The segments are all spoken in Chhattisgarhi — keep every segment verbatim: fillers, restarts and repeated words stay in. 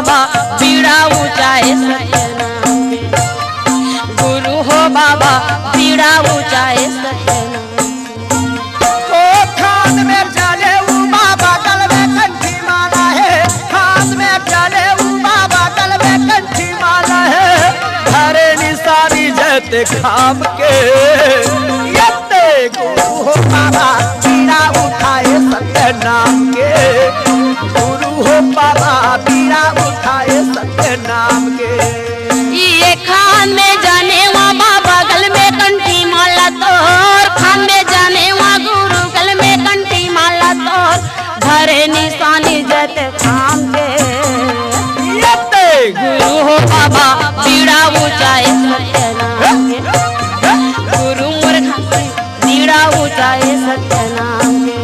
बाबा पीड़ा उचाए सत्यनाम के। गुरु हो बाबा पीड़ा उचाए सत्यनाम के। ओ खान में चले उ बाबा गल में कंठी माला हे, खान में चले उ बाबा गल में कंठी माला हे, धरे निशानी जैते खाम के। यते गुरु हो बाबा पीड़ा उठाए सत्यनाम के, गुरु हो बाबा पीड़ा उठाए सत्यनाम के। ये खान में जाने वा बाबा गल में कंठी माला तोर, खान में जाने वा गुरु गल में कंठी माला तोर, धरे निशानी जैते खाम के। यते गुरु हो बाबा पीड़ा उचाए सत्यनाम के। गुरु मोर खान से पीड़ा उचाए सत्यनाम के।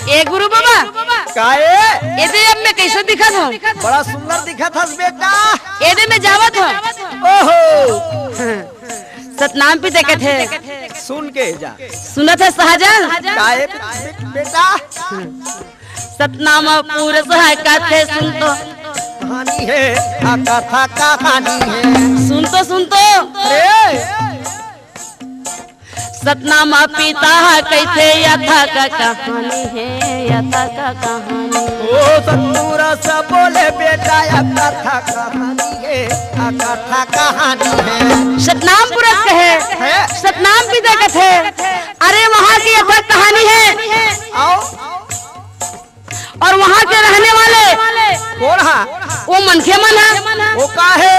ए गुरु बाबा, का ए? एदे अब मैं कैसे दिखत हूँ? बड़ा सुंदर दिखत हस बेटा। एदे मैं जावत हूँ। ओहो। सतनाम पी देखत हे। सुन के जा। सुनत हे सहजन? का ए बे-, बेटा? सतनाम पुरुष हे कथे सुन तो। कहानी हे, आ कथा कहानी हे। सुन तो, सुन तो। अरे। सतनाम पिता ह कहिथे यथा का कहानी हे, यथा का कहानी। ओ सतपुरुष बोले बेटा या कथा कहानी हे, आ कथा कहानी हे। सतनाम पुरुष कहे, हे? सतनाम पिता कथे, अरे वहाँ की यथा कहानी हे। आओ। और वहाँ के रहने वाले कोन हा? वो मनखे मन हा। वो का हे?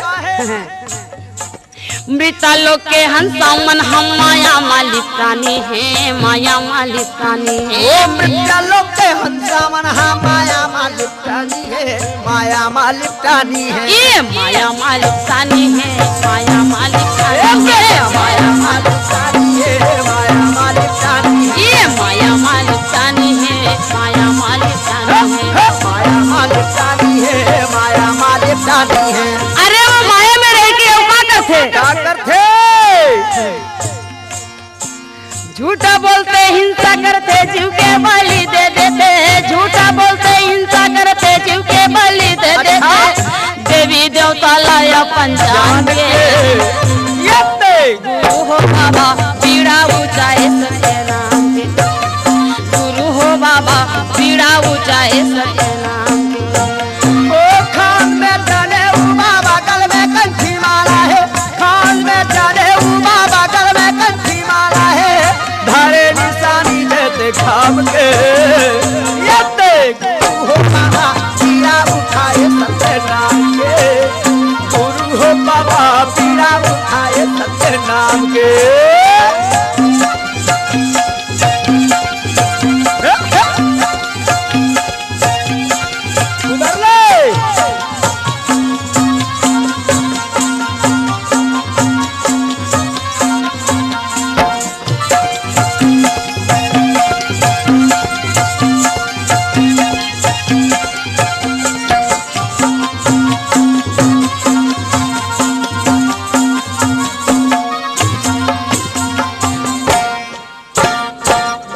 मृत्या लोक के हंसा मन हम माया मालिक प्राणी हे, माया मालिक प्राणी हे। ओ मृत्या लोक के हंसा मन हम माया मालिक प्राणी हे, माया मालिक प्राणी हे। ये माया मालिक प्राणी हे, माया मालिक प्राणी हे। माया मालिक प्राणी हे, माया मालिक प्राणी हे। ये माया मालिक प्राणी हे, माया मालिक प्राणी हे। माया मालिक प्राणी हे, माया मालिक प्राणी हे। अरे वो माया में रह के वो का करथे? का करथे? झूठा बोलथे, हिंसा करथे, जीव के बलि दे देथे। झूठा बोलथे, हिंसा करथे, जीव के बलि दे देथे। अच्छा। देवी देवता ला अपन जान के। ये ते। गुरु हो बाबा पीड़ा उचाए सत्यनाम के। गुरु हो बाबा पीड़ा उचाए सत्यनाम के। ओ खान में चले उ बाबा गल में कंठी माला हे, खान में चले उ बाबा गल में कंठी माला हे, धरे निशानी जैते खाम के। ये ते गुरु हो बाबा पीड़ा उठाए सत्यनाम के, गुरु हो बाबा पीड़ा उठाए सत्यनाम के। उधर ले।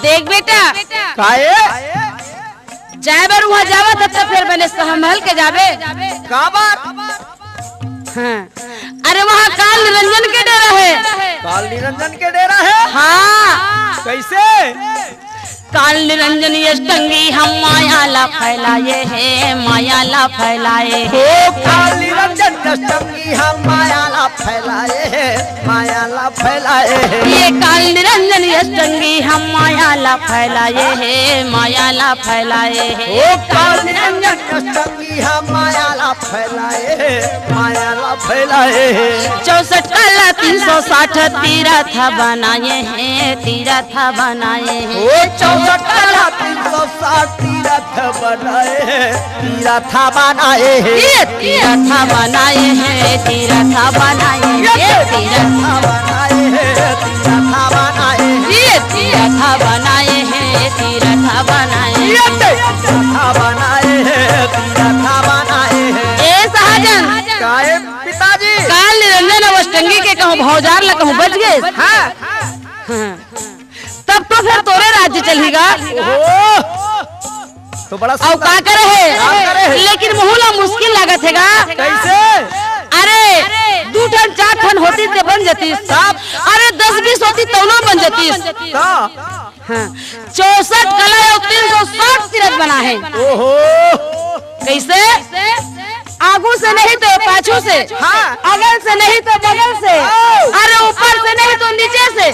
देख बेटा, काहे? जाए बर उहाँ जावत हस त फेर बने संभल के जाबे। का बात? हाँ। अरे उहाँ काल निरंजन के डेरा हे। काल निरंजन के डेरा हे? हाँ। कैसे? काल निरंजन अष्टंगी हम माया ला फैलाए हे, माया ला फैलाए हे। ओ काल निरंजन अष्टंगी हम माया ला फैलाए हे, माया ला फैलाए हे। ये काल निरंजन अष्टंगी हम माया ला फैलाए हे, माया ला फैलाए हे। ओ काल निरंजन अष्टंगी हम माया ला फैलाए हे, माया ला फैलाए हे। चौसठ कला तीन सौ साठ तीरथ बनाए हे, तीरथ बनाए हे। ओ चौसठ कला तीन सौ साठ तीरथ बनाए हे, तीरथा बनाए हे। ये तीरथा बनाए हे, तीरथा बनाए हे, ये तीरथा बनाए हे, तीरथा बनाए हे। ये तीरथा बनाए हे, तीरथा बनाए ये हे। तीरथा बनाए हे, तीरथा बनाए हे। ए सहजन। काहे पिताजी? काल निरंजन अउ अष्टंगी के कहूँ भौजार ल कहूँ बच गे। हाँ। हाँ। तब तो फेर तोरे राज्य चलही गा। ओहो! तो बड़ा अउ का करे हे? का करे हे? लेकिन महूँ ला मुश्किल लागत हे गा। कइसे? अरे, दू ठन चार ठन होतिस ते बन जतिस। तब? अरे, दस बीस होतिस तउनो बन जतिस। का? हाँ। चौसठ कला अउ तीन सौ साठ तीरथ बनाए हे। ओहो! कइसे? आगू से नहीं तो पाछू से, हाँ। अगल से नहीं तो बगल से, ओ। अरे ऊपर से नहीं तो नीचे से।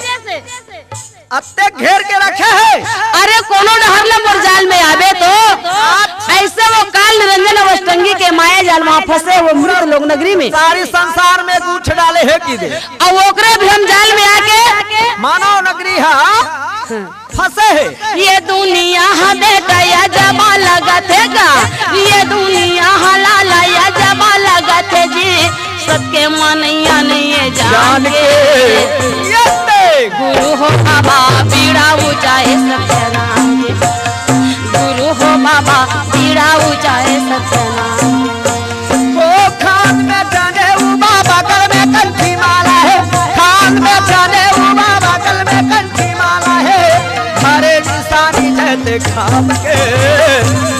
अतेक घेर के रखे हे। अरे कोनो डहर ले मोर जाल में आबे तो। अच्छा। अइसे वो काल निरंजन अउ अष्टंगी के माया जाल म फँसे हे वो मृत लोक नगरी में। सारी संसार में गूँथ डाले हे कि दे। अउ ओकरे भ्रम जाल में आके मानव नगरी हा फँसे हे। ये दुनिया हा बेटा या जबा लगत हे गा, ये दुनिया हा लाला या जबा लगत हे जी, सत के मनइया नइ हे जान जान के। के। ये ते। गुरु हो बाबा बीड़ा ऊँचाए सत्यनाम के, गुरु हो बाबा बीड़ा ऊँचाए सत्यनाम के। ओ खान में जाने उ बाबा गल में कंठी माला हे, खान में जाने उ बाबा गल में कंठी माला हे, हरे निशानी जैसे खान के।